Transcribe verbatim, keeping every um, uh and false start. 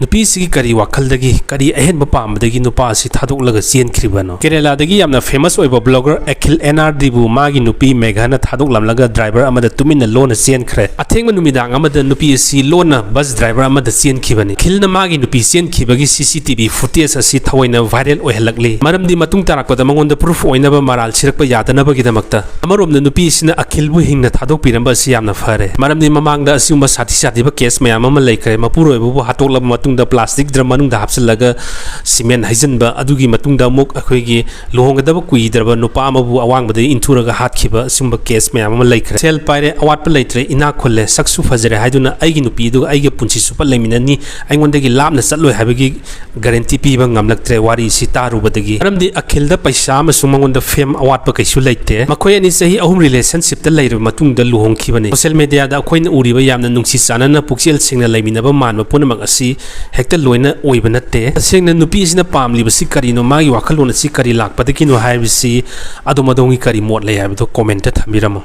ꯅꯨꯄꯤꯁꯤꯒꯤ ꯀꯔꯤ ꯋꯥꯈꯜꯗꯒꯤ, ꯀꯔꯤ ꯑꯍꯦꯟꯕ ꯄꯥꯝꯕꯗꯒꯤ ꯅꯨꯄꯥ ꯑꯁꯤ ꯊꯥꯗꯣꯛꯂꯒ ꯆꯦꯟꯈ꯭ꯔꯤꯕꯅꯣ? ꯀꯦꯔꯦꯂꯥꯗꯒꯤ ꯌꯥꯝꯅ famous ꯑꯣꯏꯕ blogger ꯑꯈꯤꯜ ꯑꯦꯟ ꯑꯥꯔ ꯗꯤꯕꯨ ꯃꯥꯒꯤ ꯅꯨꯄꯤ ꯃꯦꯘꯥꯅ ꯊꯥꯗꯣꯛꯂꯝꯂꯒ driver ꯑꯃꯗ ꯇꯨꯃꯤꯟꯅ ꯂꯣꯟꯅ ꯆꯦꯟꯈ꯭ꯔꯦ꯫ ꯑꯊꯦꯡꯕ ꯅꯨꯃꯤꯗꯥꯡ ꯑꯃꯗ ꯅꯨꯄꯤ ꯑꯁꯤ ꯂꯣꯟꯅ bus driver ꯑꯃꯗ ꯆꯦꯟꯈꯤꯕꯅꯤ꯫ ꯑꯈꯤꯜꯅ ꯃꯥꯒꯤ ꯅꯨꯄꯤ ꯆꯦꯟꯈꯤꯕꯒꯤ C C T V footage ꯑꯁꯤ ꯊꯑꯣꯏꯅ viral ꯑꯣꯏꯍꯜꯂꯛꯂꯤ꯫ ꯃꯔꯝꯗꯤ ꯃꯇꯨꯡ ꯇꯥꯔꯛꯄꯗ ꯃꯉꯣꯟꯗ proof ꯑꯣꯏꯅꯕ ꯃꯔꯥꯜ ꯁꯤꯔꯛꯄ ꯌꯥꯗꯅꯕꯒꯤꯗꯃꯛꯇ꯫ ꯑꯃꯔꯣꯝꯗ ꯅꯨꯄꯤ ꯑꯁꯤꯅ ꯑꯈꯤꯜꯕꯨ ꯍꯤꯡꯅ ꯊꯥꯗꯣꯛꯄꯤꯔꯝꯕ ꯑꯁꯤ ꯌꯥꯝꯅ ꯐꯔꯦ, ꯃꯔꯝꯗꯤ ꯃꯃꯥꯡꯗ ꯑꯁꯤꯒꯨꯝꯕ ꯁꯥꯊꯤ ꯁꯥꯊꯤꯕ case ꯃꯌꯥꯝ ꯑꯃ ꯂꯩꯈ꯭ꯔꯦ꯫ ꯃꯄꯨꯔꯣꯏꯕꯕꯨ ꯍꯥꯠꯇꯣꯛꯂꯕ ꯃꯇꯨꯡꯗ plastic drum ꯃꯅꯨꯡꯗ ꯍꯥꯞꯆꯤꯜꯂꯒ cement ꯍꯩꯖꯤꯟꯕ, ꯑꯗꯨꯒꯤ ꯃꯇꯨꯡꯗ ꯑꯃꯨꯛ ꯑꯩꯈꯣꯏꯒꯤ ꯂꯨꯍꯣꯡꯒꯗꯕ ꯀꯨꯏꯗ꯭ꯔꯕ ꯅꯨꯄꯥ ꯑꯃꯕꯨ ꯑꯋꯥꯡꯕꯗꯒꯤ ꯏꯟꯊꯨꯔꯒ ꯍꯥꯠꯈꯤꯕ, ꯑꯁꯤꯒꯨꯝꯕ case ꯃꯌꯥꯝ ꯑꯃ ꯂꯩꯈ꯭ꯔꯦ꯫ ꯁꯦꯜ ꯄꯥꯏꯔꯦ, ꯑꯋꯥꯠꯄ ꯂꯩꯇ꯭ꯔꯦ, ꯏꯅꯥꯛ ꯈꯨꯜꯂꯦ, ꯁꯛꯁꯨ ꯐꯖꯔꯦ ꯍꯥꯏꯗꯨꯅ ꯑꯩꯒꯤ ꯅꯨꯄꯤ ꯑꯗꯨꯒ ꯑꯩꯒ ꯄꯨꯟꯁꯤ ꯆꯨꯞꯄ ꯂꯩꯃꯤꯟꯅꯅꯤ, ꯑꯩꯉꯣꯟꯗꯒꯤ ꯂꯥꯞꯅ ꯆꯠꯂꯣꯏ ꯍꯥꯏꯕꯒꯤ guarantee ꯄꯤꯕ ꯉꯝꯂꯛꯇ꯭ꯔꯦ ꯋꯥꯔꯤꯁꯤ ꯇꯥꯔꯨꯕꯗꯒꯤ꯫ ꯃꯔꯝꯗꯤ ꯑꯈꯤꯜꯗ ꯄꯩꯁꯥ ꯑꯃꯁꯨꯡ ꯃꯉꯣꯟꯗ fame ꯑꯋꯥꯠꯄ ꯀꯩꯁꯨ ꯂꯩꯇꯦ꯫ ꯃꯈꯣꯏ ꯑꯅꯤ ꯆꯍꯤ ꯑꯍꯨꯝ relationship ꯇ ꯂꯩꯔꯕ ꯃꯇꯨꯡꯗ ꯂꯨꯍꯣꯡꯈꯤꯕꯅꯤ꯫ Social media ꯗ ꯑꯩꯈꯣꯏꯅ ꯎꯔꯤꯕ ꯌꯥꯝꯅ ꯅꯨꯡꯁꯤ ꯆꯥꯟꯅꯅ ꯄꯨꯛꯆꯦꯜ ꯁꯦꯡꯅ ꯂꯩꯃꯤꯟꯅꯕ ꯃꯥꯟꯕ ꯄꯨꯝꯅꯃꯛ ꯑꯁꯤ ꯍꯦꯛꯇ ꯂꯣꯏꯅ ꯑꯣꯏꯕ ꯅꯠꯇꯦ꯫ ꯇꯁꯦꯡꯅ ꯅꯨꯄꯤ ꯑꯁꯤꯅ ꯄꯥꯝꯂꯤꯕꯁꯤ ꯀꯔꯤꯅꯣ, ꯃꯥꯒꯤ ꯋꯥꯈꯜꯂꯣꯟ ꯑꯁꯤ ꯀꯔꯤ ꯂꯥꯛꯄꯗꯒꯤꯅꯣ ꯍꯥꯏꯕꯁꯤ ꯑꯗꯣꯝ ꯑꯗꯣꯝꯒꯤ ꯀꯔꯤ ꯃꯣꯠ ꯂꯩ ꯍꯥꯏꯕꯗꯨ comment ꯇ ꯊꯝꯕꯤꯔꯝꯃꯨ꯫